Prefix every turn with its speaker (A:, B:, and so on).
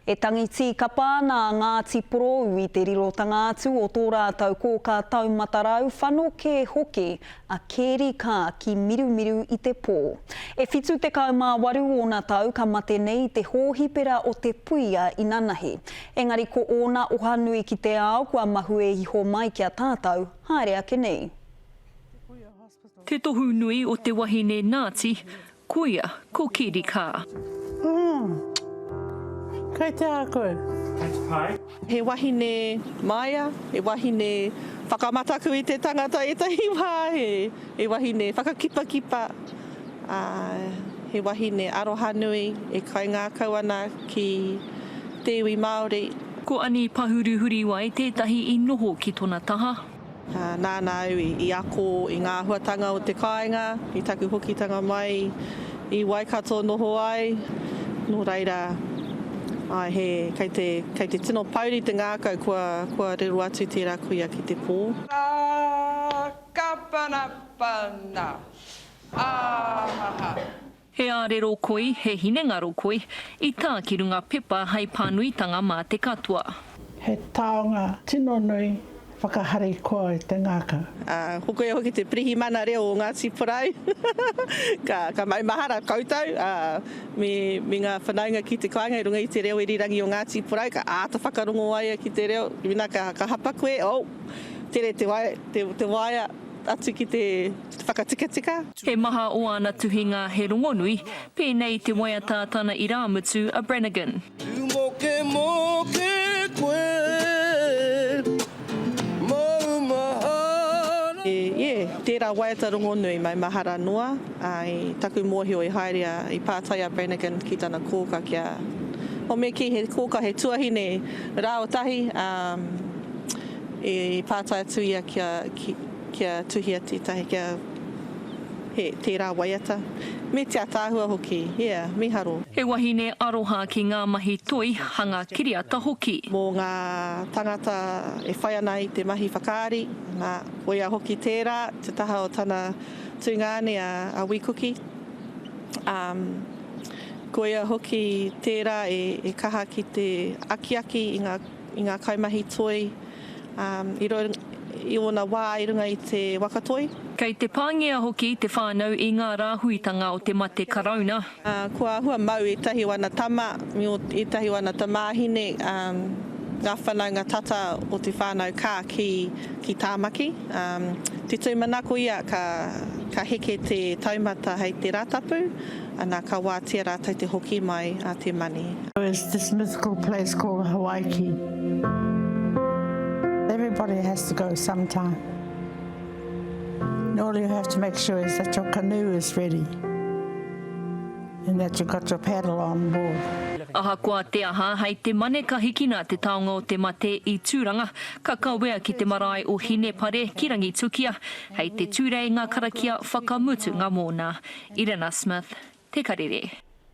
A: E tangi tīkapa ana a Ngāti Porou i te rirotanga atu o tō rātou kōkā taumata rau whanokē hoki a Kēri Kaa ki Mirumiru i te pō. E 78 ōna tau ka mate nei i te hōhipera o Te Puia inanahi. Engari ko ōna oha nui ki te ao kua mahue iho mai ki a tātou, haere ake nei.
B: Te tohu nui o te wahine Nāti, koia ko Keri Kaa.
C: Mm. Kei te aha koe?
D: Kei te pai.
E: He wahine māia, he wahine whakamataku i te tangata ētahi wā, he wahine whakakipakipa, ā, he wahine aroha nui e kaingākau ana ki te iwi Māori.
B: Ko Ani Pahuru Huriwai tētahi i noho ki tona taha.
E: Nāna au i ako i ngā āhuatanga o te kāinga, i taku hokitanga mai i Waikato noho ai. Nō reira, āe, he, kei te, kei te tino pouri te ngākau kua, kua riro atu tērā kuia ki te pō.
F: Rakapanapana. Ahaha.
B: He ārero koi, he hinengaro koi, i tā ki runga pepa hei pānuitanga mā te katoa.
C: He taonga tino nui whakaharikoa i te ngākau.
E: Ā, ko koe hoki te pirihimana reo o Ngāti Porou. Ka, ka maumahara koutou, ā, me, me ngā whanaunga ki te kāinga i runga i te reo irirangi o Ngāti Porou, ka āta whakarongo ai ia ki te reo, mēnā ka, ka hapa koe, oh, tere te waea, te, te waea atu ki te, ki te whakatikatika.
B: He maha o āna tuhinga he rongonui, pēnei i te waiata a tana irāmutu a Brannigan.
G: Tūmokemoke koe, maumahara.
E: Yeah, tērā waiata rongonui, maumahara noa. I taku mōhio i haere a, i pātai a Brannigan ki tana kōka kia, well me kī he kōka, he tuahine rā o tahi, i pātai atu ia kia, kia tuhia tētahi, kia, he, tērā waiata. Me te ataahua hoki, yeah, miharo.
B: He wahine aroha ki ngā mahi toi, hanga kiriata hoki.
E: Mō ngā tangata e whai ana i te mahi whakaari, nā, koia hoki tērā, te taha o tana tungāne a, a Wī Kuki. Um, koia hoki tērā e, e kaha ki te akiaki i ngā, i ngā kaimahi toi, i i ōna wā i runga i te waka toi.
B: Kei te pāngia hoki te whānau i ngā rāhuitanga o te mate karauna.
E: Kua āhua mau ētahi o ana tama me ētahi o ana tamāhine, ngā whanaunga tata o te whānau Kaa ki, ki Tāmaki. Te tūmanako ia ka, ka heke te taumata hei te Rātapu, ana ka wātea rātou te hoki mai a te mani.
C: There's this mythical place called Hawaiki. Everybody has to go sometime. And all you have to make sure is that your canoe is ready and that you've got your paddle on board.
B: Ahakoa te aha, hei te Mane ka hikina te taonga o te mate i Tūranga, ka kawea ki te marae o Hinepare ki Rangitukia, hei te Tūrei ngā karakia whakamutunga mōna. Irena Smith, Te Karere.